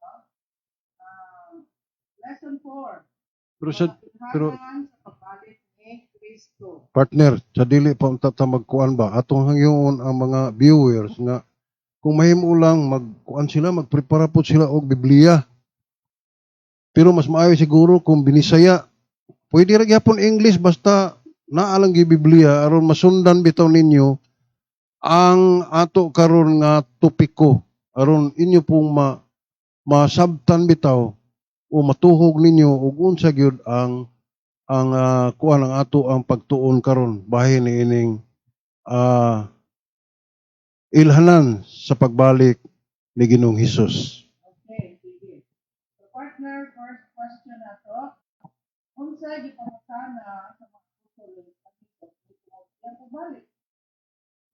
karon, no? Lesson 4. Pero sa Mga ilhanan sa pagbalik ni Kristo. Partner, sa dili pa unta ta magkuan ba, atong hangyoon ang mga viewers nga kung mahimo lang magkuan sila, magprepara po sila og Biblia. Pero mas maayo siguro kung Binisaya. Pwede ra gyapon English basta naa lang gyud Biblia aron masundan bitaw ninyo ang ato karon nga topiko, aron inyo pong masabtan bitaw o matuhog ninyo og unsa gyud ang kuan, ang ato ang pagtuon karon bahin niining ilhanan sa pagbalik ni Ginoong Hesus. Okay, sige. So partner, first question nato. Unsa gipangutana sa mga apostoles sa iyang pagbalik?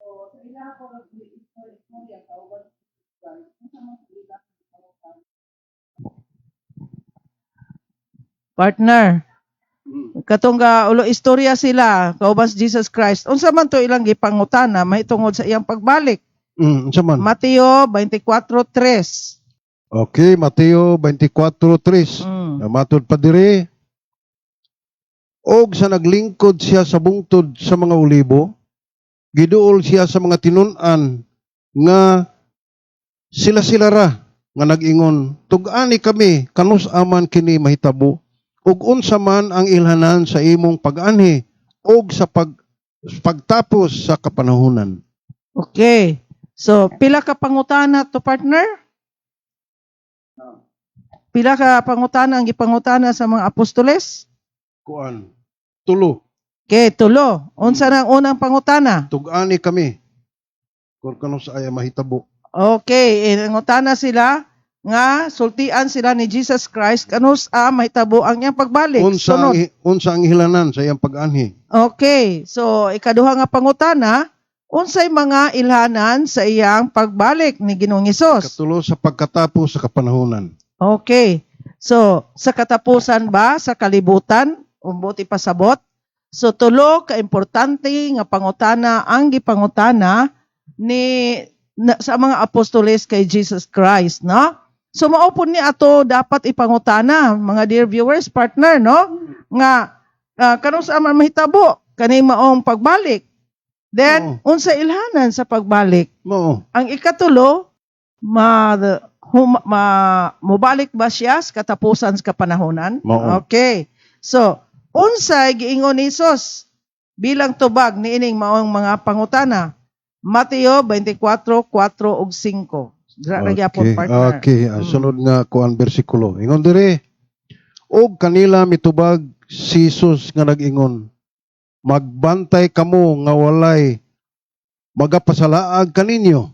So, sa ilaha ko istorya kauban si Jesus Christ, unsa man sa ila gipangutana? Partner, katong ga ulo istorya sila kauban si Jesus Christ. Unsa man to ilang gipangutana mahitungod sa iyang pagbalik? Unsa man? Mateo 24:3. Okay, Mateo 24:3. Matod pa diri, og sa naglingkod siya sa bungtod sa mga Olibo, giduol siya sa mga tinun-an nga sila-sila ra nga nag-ingon, "Tug-ani kami kanus-a man kini mahitabo, ug unsa man ang ilhanan sa imong pag-anhi ug sa pagtapos sa kapanahunan?" Okay. So, pila ka pangutana to, partner? Pila ka pangutana ang gipangutana sa mga apostoles? Kuan, tulo. Okay, tulo. Unsa nang unang pangutana? Tug-ani kami kung kanus-a ay mahitabo. Okay, nangutana sila nga sultian sila ni Jesus Christ kanus-a mahitabo ang iyang pagbalik. Unsa Sunod. Unsa ang hilanan sa iyang pag-anhi? Okay, so ikaduha nga pangutana, unsay mga ilhanan sa iyang pagbalik ni Ginoong Hesus? Katulo, sa pagkatapos sa kapanahunan. Okay. So, sa katapusan ba sa kalibutan, umbuti pasabot? So tulo ka importante nga pangutana ang gipangutana sa mga apostoles kay Jesus Christ, no? So mao pud ni ato dapat ipangutana, mga dear viewers, partner, no? Nga kanus-a man mahitabo kani maong pagbalik? Then unsa ilhanan sa pagbalik? Mao. Ang ikatulo, ma mobalik ba siya sa katapusan sa kapanahonan? Mao. Okay. So, unsay giingon ni Jesus bilang tubag niining maong mga pangutana? Mateo 24:4 ug 5. Dira ra gyapon, partner. Okay, ang sunod nga kuan, bersikulo. Ingon dire, "Og kanila mitubag si Jesus nga nag-ingon, 'Magbantay kamo nga walay magapasalaag kaninyo.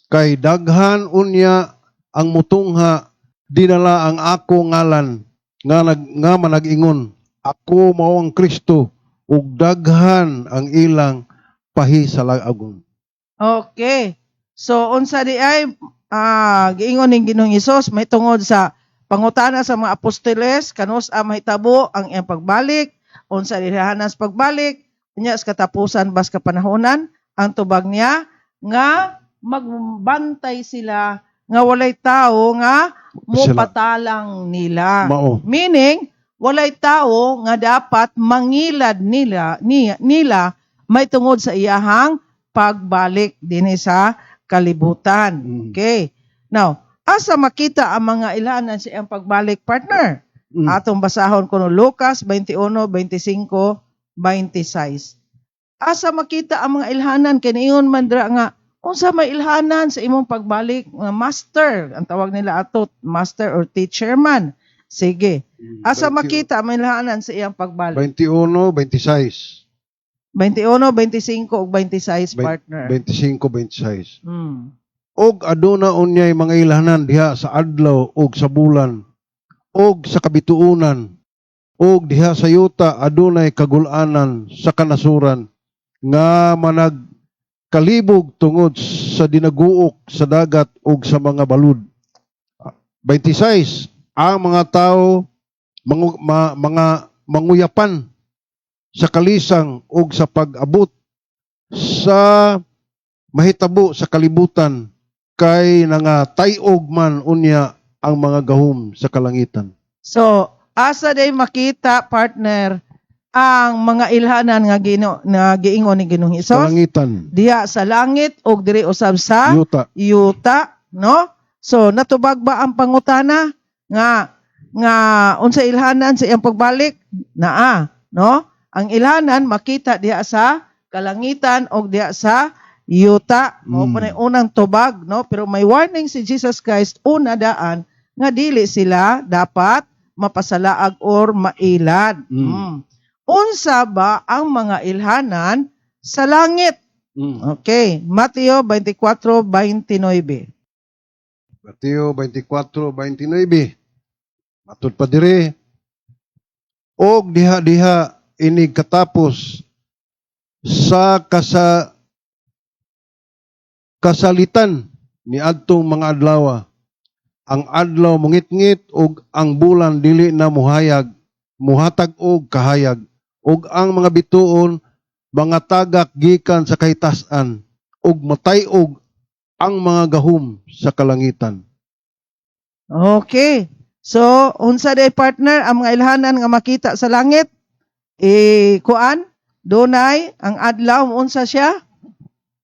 Kay daghan unya ang mutungha dinala ang ako ngalan nga manag-ingon, "Ako mao ang Kristo," ug daghan ang ilang pahisalaagon.'" Okay. So unsa di ay giingon ning Ginoong Hesus may tungod sa pangutana sa mga apostoles kanus-a mahitabo ang iyang pagbalik, unsa ilhanan sa pagbalik, unya sa katapusan bas kapanahonan? Ang tubag niya nga magbantay sila nga walay tao nga mopatalang nila. Mao. Meaning, walay tao nga dapat mangilad nila may tungod sa iyahang pagbalik dinhi sa kalibutan. Okay. Now, asa makita ang mga ilhanan sa iyang pagbalik, partner? Atong basahon kuno Lucas 21, 25, 26. Asa makita ang mga ilhanan? Kay niingon man dira nga unsa may ilhanan sa imong pagbalik nga master, ang tawag nila ato master or teacher man. Sige. Asa 20 makita ang mga ilhanan sa iyang pagbalik? 21, 26. 21, 25 ug 26, partner. 25, 26. "Og aduna unyay mga ilhanan diha sa adlaw ug sa bulan ug sa kabituonan, ug diha sa yuta adunay kagul-anan sa kanasuran nga manag kalibog tungod sa dinaguok sa dagat ug sa mga balud." 26, "Ang mga tao mga manguyapan sa kalisang ug sa pag-abot sa mahitabo sa kalibutan." Kay nangatay-og man unya ang mga gahom sa kalangitan. So, asa day makita, partner, ang mga ilhanan nga Gino na giingon ni Ginoong Hesus? Kalangitan. Diha sa langit og diri usab sa yuta. Yuta, no? So, natubag ba ang pangutana nga nga unsa ilhanan sa iyang pagbalik? Naa, no? Ang ilhanan makita diha sa kalangitan og diha sa yuta. Mao pa na unang tubag, no? Pero may warning si Jesus Christ una daan nga dili sila dapat mapasalaag or mailad. Unsa ba ang mga ilhanan sa langit? Okay, Mateo 24:29. Mateo 24:29. Matud pa dire. Og diha-diha inig katapos sa kasalitan ni adtong mga adlaw, ang adlaw mungitngit ug ang bulan dili na muhayag muhatag og kahayag, ug ang mga bituon mga tagak gikan sa kahitasan, ug matay-og ang mga gahom sa kalangitan. Okay. So, unsa day, partner, ang mga ilhanan nga makita sa langit? E kuan, dunay ang adlaw, unsa siya?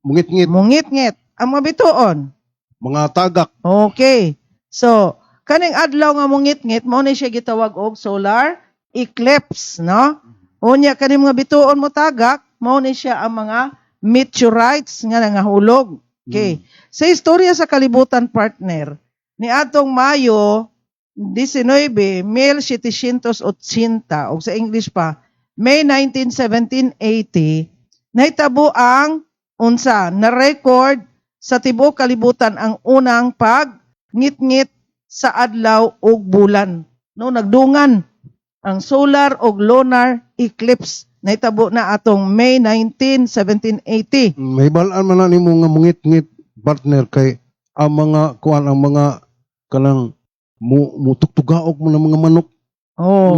Mungitngit. Mungitngit. Ang mga bituon? Mga tagak. Okay. So, kaning adlaw nga mungitngit mao ni siya gitawag og solar eclipse, no? Unya kaning mga bituon mo tagak, mao ni siya ang mga meteorites nga nangahulog. Okay. Sa istorya sa kalibutan, partner, ni atong Mayo 19, 1780 o sa English pa, May 19, 1780, nahitabo ang unsa na record sa tibuok kalibutan, ang unang pag ngitngit sa adlaw ug bulan. No, nagdungan ang solar ug lunar eclipse. Nahitabo na atong May 19, 1780. May balaan man na nimo nga mungitngit, partner, kay ang mga kuan, ang mga kanang mu mutugtugaok mo ng mga manok. Oh.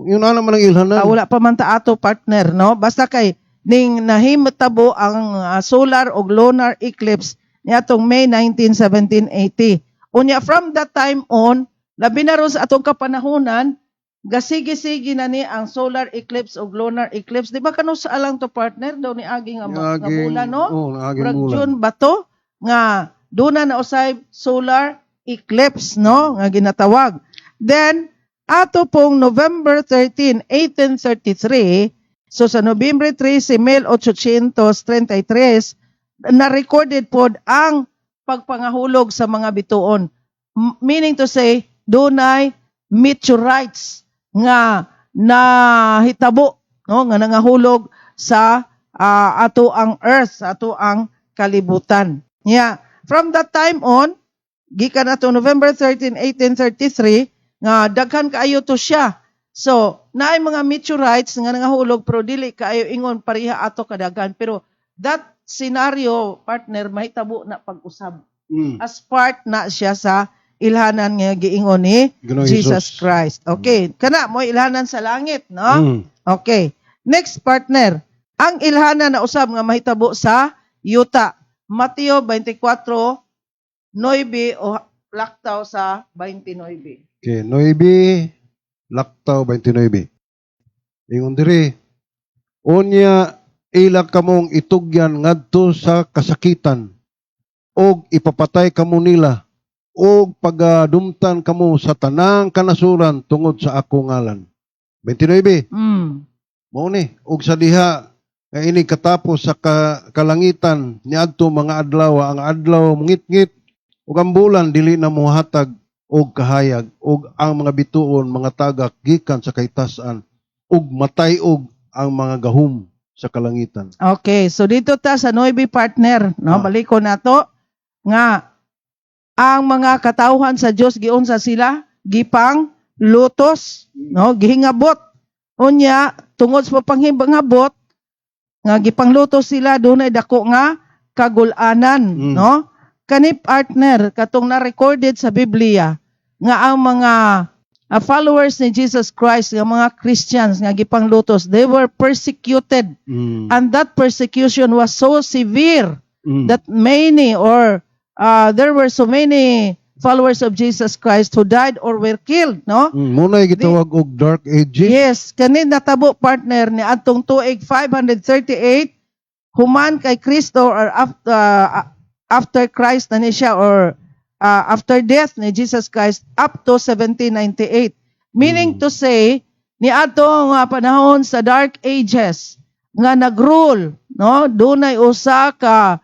Yun na naman ang ilhanan. Ah, wala pa man ta ato, partner, no? Basta kay ning nahimutabo ang solar ug lunar eclipse niadtong May 19, 1780. Unya from that time on, labi na ron sa atong kapanahonan, gasigi-sige na ni ang solar eclipse ug lunar eclipse. Di ba kano sa alang to, partner, daw ni agi nga bulan, no? Oh, niaging Murag bulan. June ba to? Nga doon na usay solar eclipse, no? Nga ginatawag. Then ato pong November 13, 1833, so sa Nobyembre 13, 1833, na recorded pod ang pagpangahulog sa mga bituon. Meaning to say, dunay meteorites nga nahitabo, no, nga nangahulog sa ato ang earth, sa ato ang kalibutan. Yeah. From that time on, gikan ato November 13, 1833, nga daghan kaayo to siya. So, naay mga meteorites nga nangahulog pero dili kaayo ingon pareha ato kadaghan. Pero that scenario, partner, mahitabo na pag-usab. As part na siya sa ilhanan nga giingon ni Ginoong Jesus Jesus. Christ. Okay, kana mo ilhanan sa langit, no? Mm. Okay. Next, partner, ang ilhanan na usab nga mahitabo sa yuta. Mateo 24:9 o laktaw sa 29. Okay, 9 laktaw 29. Ingon diri, unya ila kamong itugyan ngadto sa kasakitan og ipapatay kamo nila og pagadumtan kamo sa tanang kanasuran tungod sa ako ngalan. 29. Mao ni og sa diha nga ini katapos sa kalangitan niadto mga adlaw, ang adlaw mungitngit ug ang bulan dili na mohatag og kahayag, ug ang mga bituon mga tagak gikan sa kahitasan, ug matay-og ang mga gahom sa kalangitan. Okay, so dito ta sa 9, partner, no? Ah. Baliko na to nga ang mga katawhan sa Dios giunsa sila? Gipang lutos, no? Gihingabot. Unya tungod sa panghingabot nga gipanglutos sila, dunay dako nga kagulanan, no? Kani, partner, katong na recorded sa Biblia nga ang mga followers ni Jesus Christ, nga mga Christians nga gipanglutos, they were persecuted and that persecution was so severe that many or There were so many followers of Jesus Christ who died or were killed, no? Mao na gitawag og Dark Ages. Yes, kani natabo, partner, ni atong tuig 538 human kay Kristo or after Christ na ni siya or after death ni Jesus Christ up to 1798. Meaning to say, ni atong panahon sa Dark Ages nga nagrule, no, dunay usa ka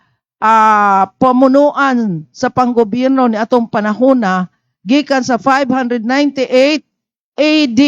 pamunuan sa panggobyerno ni atong panahona gikan sa 598 AD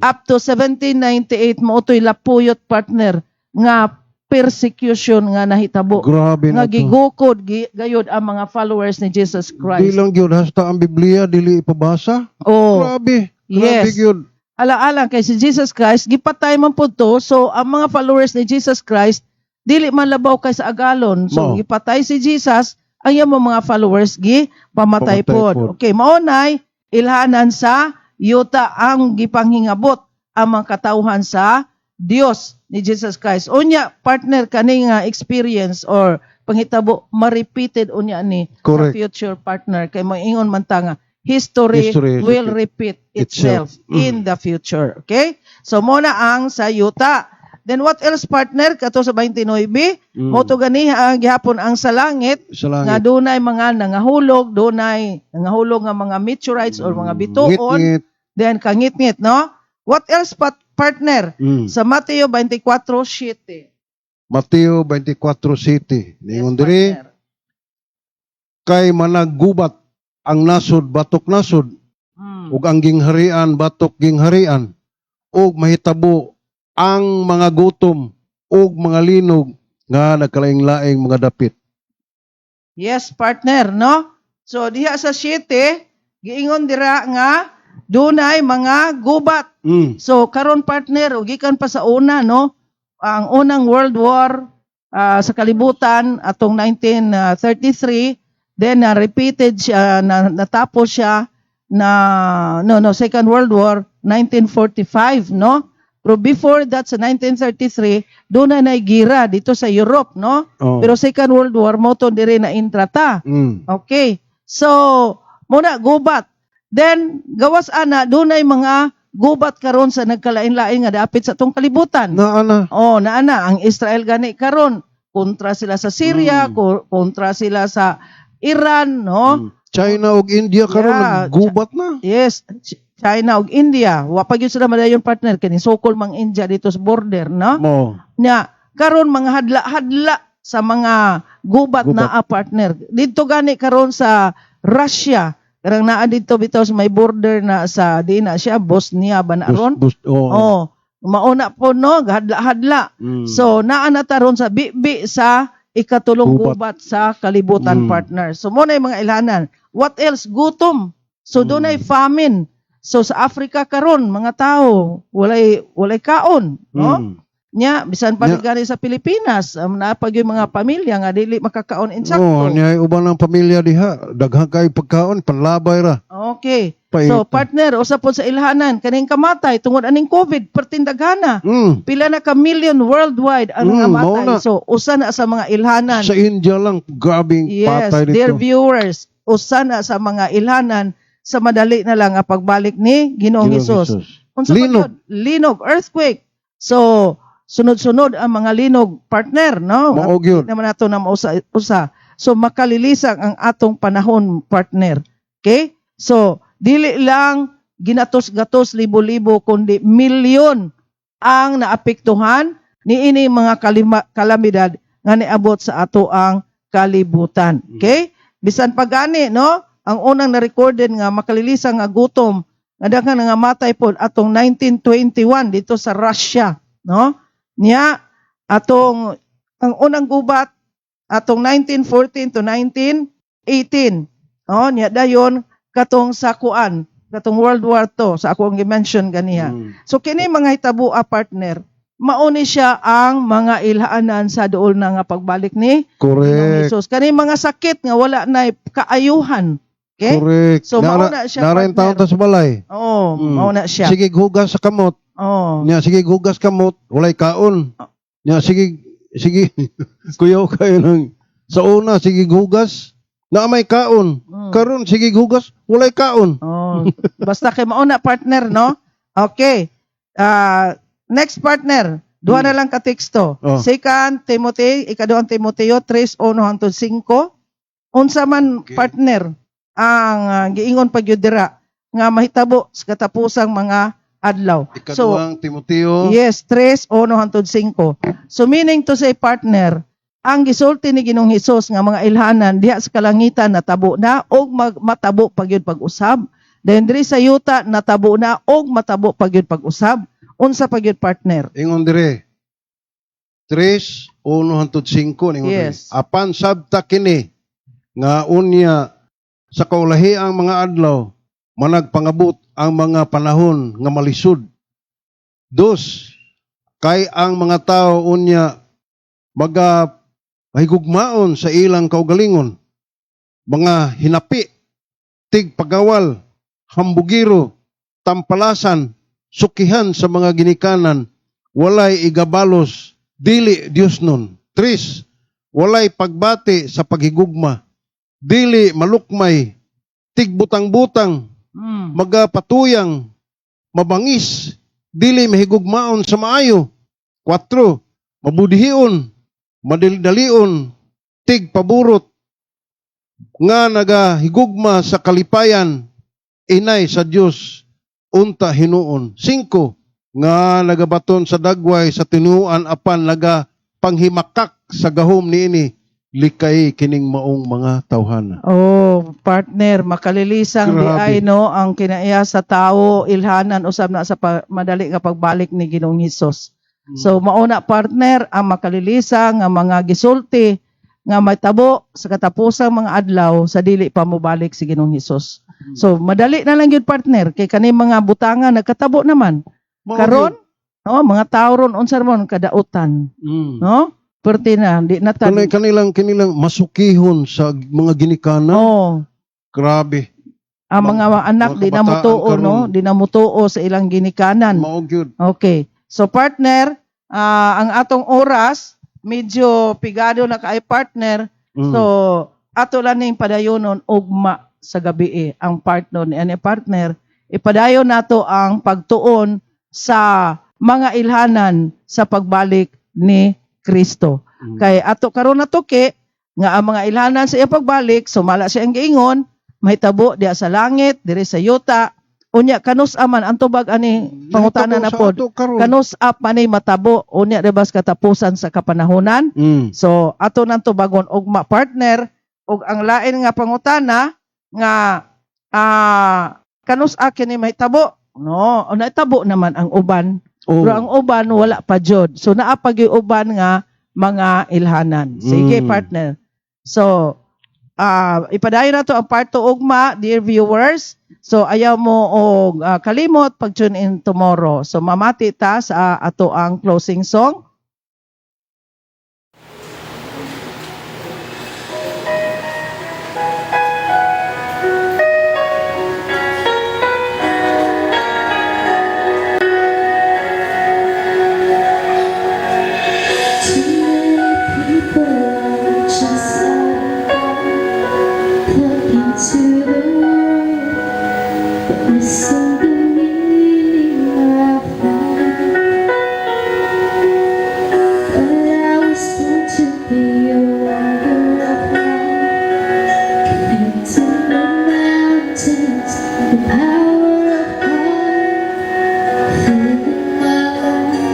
up to 1798, mao to'y lapuyot, partner, nga persecution nga nahitabo Grabe nga na to. Gigukod gayud ang mga followers ni Jesus Di Christ. lang gyud, hasta ang Biblia dili ipabasa. Oh, Grabe. Grabe yes. gyud. Alaala kay si Jesus Christ gipatay man pud to, so ang mga followers ni Jesus Christ dili man labaw kay sa agalon. So Mao. gipatay si Jesus, ang iyang mga followers gi pamatay Pamatay pod. pod. Okay, mao nay ilhanan sa yuta ang gipanghingabot ang mga katawhan sa Dios ni Jesus Christ. Unya, partner, kani nga experience or panghitabo ma-repeated unya ni sa future, partner, kay moingon man ta nga history, History will repeat itself, itself. In the future. Okay? So mao na ang sa yuta. Then what else, partner, kato sa 29? Mao to ganiha ang gihapon ang sa langit, Sa langit. nga dunay mga nangahulog, dunay nangahulog nga mga meteorites or mga bituon, Ngit-ngit. Then kangitngit, no? What else pat, partner? Sa Mateo 24:7. Mateo 24:7. Ningon Yes, diri, partner. Kay managgubat ang nasod batok nasod ug ang gingharian batok gingharian ug mahitabo ang mga gutom ug mga linog nga nagkalaing-laing mga dapit. Yes, partner, no? So diha sa 7, giingon dira nga dunay mga gubat. So karon, partner, ug gikan pa sa una, no, ang unang World War sa kalibutan atong 1933, then na repeated siya na natapos siya na, no, Second World War 1945, no? Pero before that, sa 1933, doon na gira dito sa Europe, no? Oh. Pero Second World War mao to diri na intrata. Okay. So, mao na gubat. Then gawas ana, dunay mga gubat karon sa nagkalain-lain nga dapit sa atong kalibutan. Naa na. Oh, naa na ang Israel gani karon kontra sila sa Syria, kontra sila sa Iran, no? China ug India karon naggubat na. Yes, China ug India. Wa pa gyud sila madayon, partner, kini sukol mang India dito sa border, no? Mo. Nya karon mga hadla-hadla sa mga gubat, Gubat. na a partner. Dito gani karon sa Russia, karang naa dito bitaw sa may border na sa di na siya Bosnia ba na ron? Oh. Oh, mauna po, no, hadla-hadla. So naa na ta ron sa bibi sa ikatulong Gubat. gubat sa kalibutan, partner. So mao na yung mga ilhanan. What else? Gutom. So dunay famine. So sa Africa karon mga tao walay kaon, no? Nya bisan pa gani sa Pilipinas, naa pa gyud mga pamilya nga dili makakaon insakto. Oh, niya uban ng pamilya diha, daghan kay pagkaon, panlabay ra. Okay. Pait. So partner, usa pod sa ilhanan kaning kamatay tungod aning COVID, pertindaghana. Pila na ka million worldwide ang namatay. Mao na. So usa na sa mga ilhanan. Sa India lang, grabing Yes, patay dear dito. viewers, usa na sa mga ilhanan sa madali na lang ang pagbalik ni Ginoong Ginoong Hesus. Hesus. Unsa man Linog. yun? Linog, earthquake. So, sunod-sunod ang mga linog, partner, no? Mao gyud. Di naman nato na mausa usa. So, makalilisang ang atong panahon, partner. Okay? So, dili lang ginatos-gatos libo-libo kundi milyon ang naapektuhan niini mga kalamidad nga niabot sa ato ang kalibutan. Okay? Bisan pa gani, no? Ang unang na-recorded nga makalilisang nga gutom nga daghan nga matay pod atong 1921 dito sa Russia, no? Nya atong ang unang gubat atong 1914 to 1918. No, nya dayon katong sa kuan, katong World War II sa ako ang gi-mention ganiha. So kini mga hitabo, partner, mauni siya ang mga ilhanan sa duol na nga pagbalik ni Ginoong Jesus. Kani mga sakit nga wala na kaayuhan. Okay? Correct. So, mao na siya, Nara yung partner. taon ta sa balay. Oo, mao na siya. Sige, hugas sa kamot. Nya sige hugas kamot, walay kaon. Nya sige sige kuyaw kayo ng sa una sige hugas. Na may kaon. Karon sige hugas, walay kaon. Oh, basta kay mauna, partner, no? Okay. Ah, next, partner. Duha na lang ka teksto. Oh. Second Timothy, ikaduhang Timoteo 3:1 hangtod 5. Unsa man, partner, ang giingon pa gyud dira nga mahitabo sa katapusang mga adlaw? So, Ikaduhang Timoteo. Yes, 3:1 hangtod 5. So meaning to say, partner, ang gisulti ni Ginoong Hesus nga mga ilhanan diha sa kalangitan natabo na og matabo pa gyud pag-usab. Then diri sa yuta natabo na og matabo pa gyud pag-usab. Unsa pa gyud, partner? Ingon dire. 3:1 hangtod 5 ningon dire. Yes. Apan sabta kini nga unya sa kaulahiang mga adlaw managpangabot ang mga panahon nga malisod. Dos, kay ang mga tao unya maga mahigugmaon sa ilang kaugalingon, mga hinapi, tigpagawal, hambugiro, tampalasan, sukihan sa mga ginikanan, walay igabalos, dili Dios nun. Tres, walay pagbati sa paghigugma, dili malukmay, tigbutang-butang, magapatuyang, mabangis, dili mahigugmaon sa maayo. Kwatro, mabudihion, madaldalion, tigpaburot, nga nagahigugma sa kalipayan, inay sa Dios, unta hinuon. Singko, nga nagabaton sa dagway sa tinuan apan naga panghimakak sa gahom niini, likay kining maong mga tawhana. Oh, partner, makalilisang di Grabe. ay no ang kinaiya sa tao ilhanan usab na sa madali nga pagbalik ni Ginoong Hesus. So mauna, partner, ang makalilisang nga mga gisulti nga mahitabo sa katapusang mga adlaw sa dili pa mobalik si Ginoong Hesus. So madali na lang gyud, partner, kay kani mga butanga nagkatabo naman. Mao Karon, no, mga tao ron unsa man kadautan, no? Perti na di na tan. Kanilang masukihon sa mga ginikanan. No. Grabe. Ang mga anak mga di na kabataan motuo, no? karon. Di na motuo sa ilang ginikanan. Mao gyud. Okay. So partner, ang atong oras medyo pigado na kay, partner. So ato lang ning padayonon ugma sa gabi eh, ang partner ni ani, partner. Ipadayon nato ang pagtuon sa mga ilhanan sa pagbalik ni Kristo. Kay ato karon natuki nga ang mga ilhanan sa iyang pagbalik, sumala siya ang giingon, mahitabo diha sa langit, diri sa yuta. Unya kanus aman ang tubag ani pangutana na Nahitabo sa pod? ato karon. Kanus up man ni matabo unya rebas katapusan sa kapanahonan? So ato nang tubagon ugma, partner, ug ang lain nga pangutana nga kanus a kini mahitabo? No, o nahitabo naman ang uban. Oh. Pero ang uban wala pa jud. So naa pa gyud uban nga mga ilhanan. Sige, partner. So ipadayon na to ang part 2 ugma, dear viewers. So ayaw mo og kalimot pag tune in tomorrow. So mamati ta sa ato ang closing song. Too many people are just looking to the world, but missing the meaning of life. But I was born to be a warrior of light, connecting the mountains, the power of God, filling my life.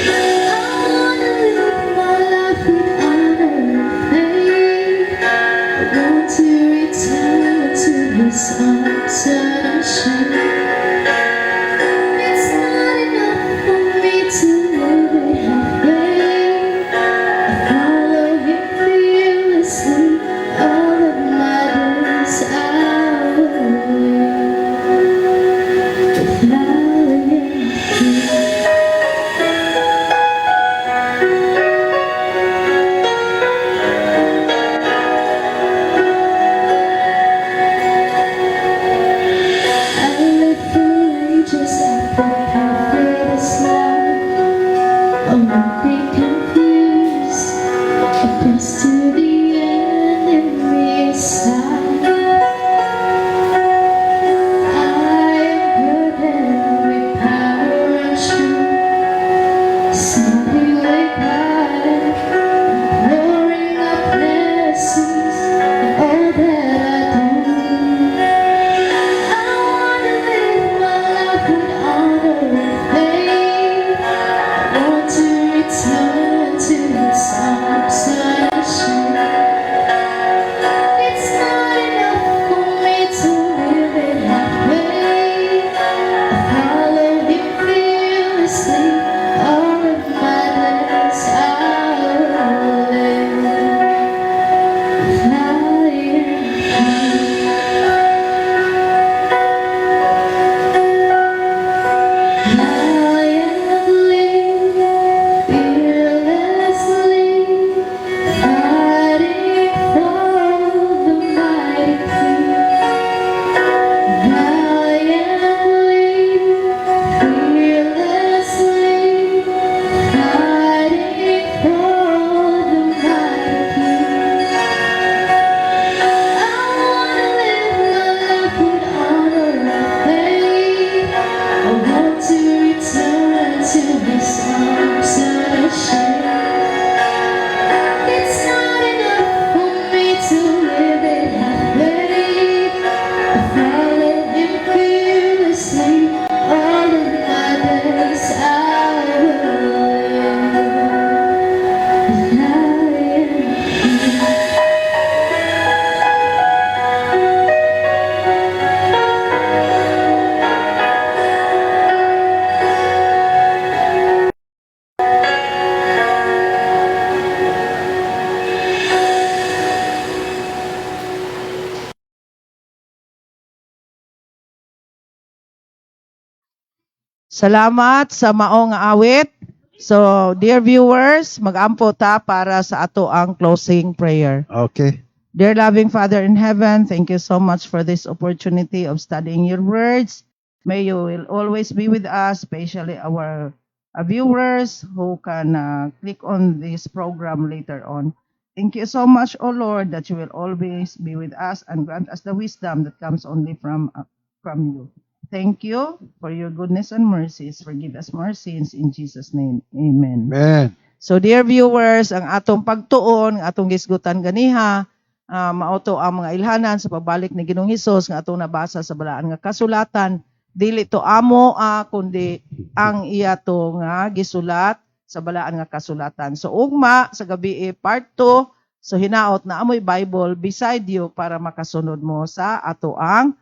I wanna live my life with honor and faith. I want to return to His arms unashamed. It's not enough for me to live it halfway. I follow Him fearlessly. All of my days I will wait. Salamat sa mao nga awit. So, dear viewers, magampo ta para sa ato ang closing prayer. Okay. Dear loving Father in heaven, thank you so much for this opportunity of studying your words. May you will always be with us, especially our viewers who can click on this program later on. Thank you so much, O Lord, that you will always be with us and grant us the wisdom that comes only from you. Thank you for your goodness and mercies. Forgive us our sins in Jesus' name. Amen. Amen. So dear viewers, ang atong pagtuon, ang atong gisgutan ganiha, mao to ang mga ilhanan sa pagbalik ni Ginoong Hesus nga atong nabasa sa balaan nga kasulatan. Dili to amo kundi ang iya to nga gisulat sa balaan nga kasulatan. So ugma sa gabi eh, part 2, so hinaot naa moy Bible beside you para makasunod mo sa ato ang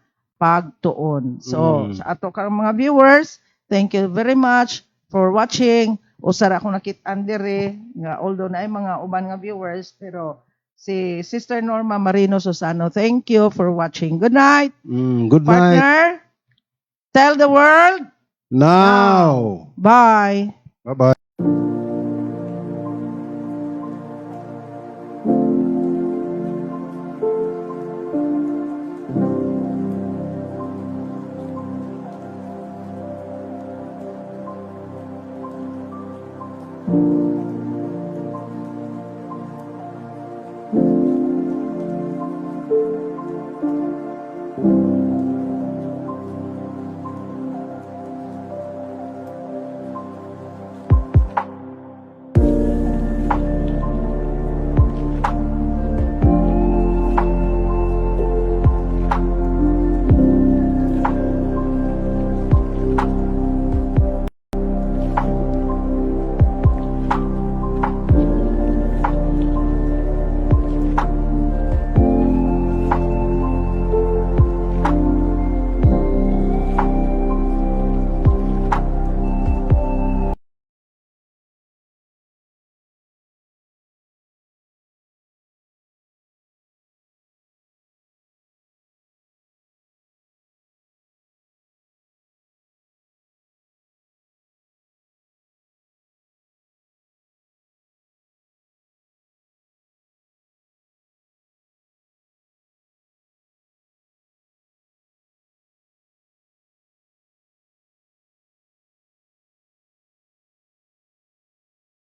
pagtuon. So sa ato karong mga viewers, thank you very much for watching. Usa ra akong nakit-an diri nga although naay mga uban nga viewers, pero si Sister Norma Marino Susano, thank you for watching. Good night. Good night. Partner. Tell the world. Now. Bye. Bye-bye.